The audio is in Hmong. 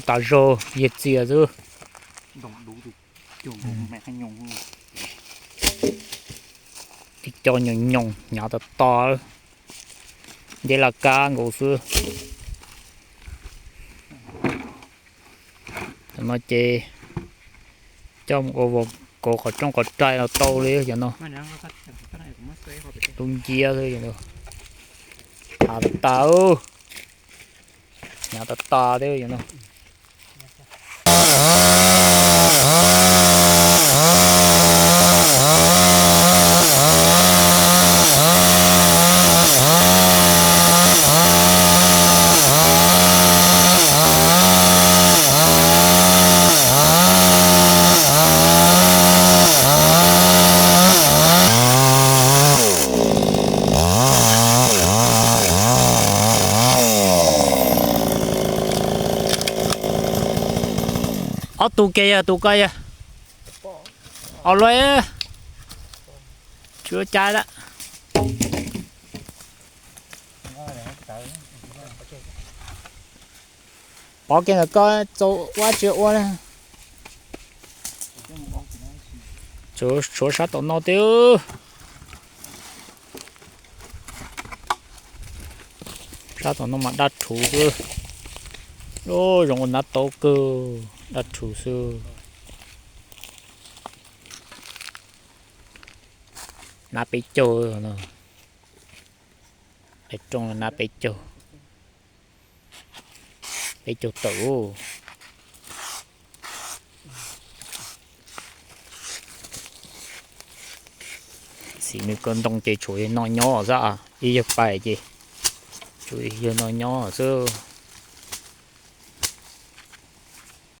tas zog yawg txias xwb. Ib co nyoos nyoos hnyav tas tas, nteb laj kab nkaus xwb. Tam no ces coj mus ua vos kauv qhov rooj qhov rai los tau li cov no. Lub nciab xwb, hnyav tas tas, hnyav tas tas thiab cov no. Ob tug kiag yog tus ko yog. Au lawm, tsis ua cas lawm. Pov kiag ntawm ko, txaus ua tsis ua na. Tshuav sab tom no tiag. Sab tom no mas daj rhuv xwb. Zoo ua nab taub kawg, daj rhuv xwb. Nab peb caug, qe rooj nab peb caug, peb caug tawm. Xim nws kaw ntoo ces tshuav yawg no nyob xwb, ib yawg pais ces tshuav yawg no nyob xwb.